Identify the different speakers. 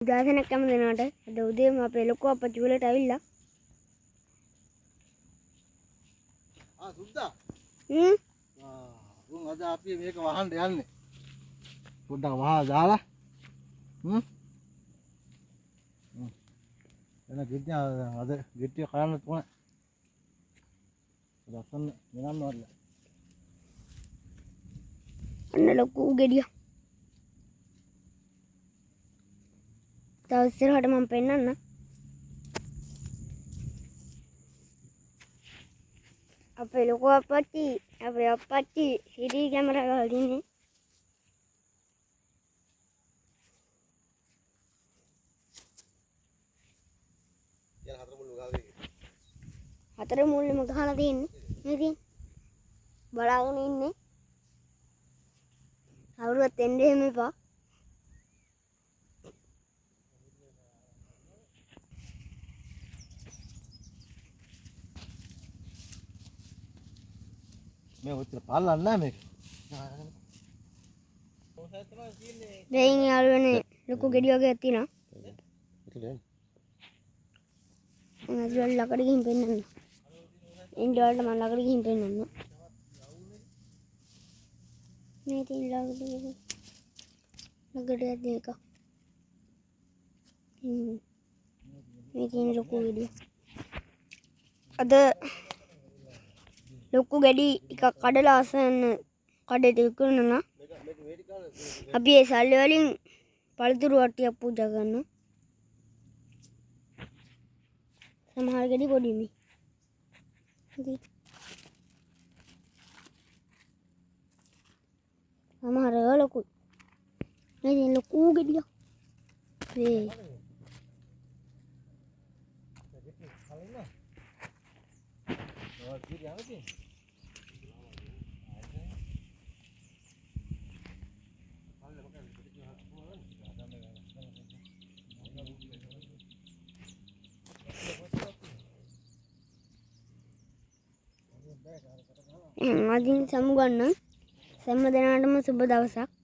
Speaker 1: උදෑසනක් හැම දෙනාට. අද උදේම අපේ ලොකු අප්පච්චි වලට ඇවිල්ලා.
Speaker 2: ආ සුද්දා.
Speaker 1: හ්ම්.
Speaker 2: ආ උන් අද අපි මේක වහන්න යන්නේ. පොඩ්ඩක් වහලා දාලා. හ්ම්. එන ගෙඩිය අද ගෙඩිය කඩන්න ඕන. ලස්සන වෙනන්න ඕන.
Speaker 1: අන්න ලොකු ගෙඩියක්. තව ඉස්සරහට මම පෙන්නන්න. අපේ ලොකු අප්පච්චි, අපේ අප්පච්චි සිරි කැමරා ගහලා තින්නේ. හතර මුල්ලෙම ගහලා තියෙන්නේ. මේ තියෙන්නේ. බලාගෙන ඉන්නේ. කවුරුවත් එන්න එහෙම එපා.
Speaker 2: මේ ඔච්චර පල්ලන්නේ නැහැ මේක.
Speaker 1: දෙයින් යාළුවනේ ලොකු ගෙඩි වගේක් තියෙනවා. මම ඇතුළට ළඟට ගිහින් පෙන්නන්න. එන්න ඔයාලට මම ළඟට ගිහින් පෙන්නන්න. මේ තියෙන ළඟට ගිහින් ළඟට යද්දී එක. මේ තියෙන ලොකු ගෙඩිය. අද ලොකු ගෙඩි ටිකක් කඩලා අසන්න කඩේට විකුණනවා. අපි ඒ සල්ලි වලින් පළතුරු වට්ටියක් පූජා කරනවා. සමහර ගෙඩි පොඩි මේ. ඉතින් සමහර ඒවා ලොකුයි. මේ තියෙන ලොකු ගෙඩියක්. මේ අදින් සමුගන්නම්. සෑම දෙනාටම සුබ දවසක්.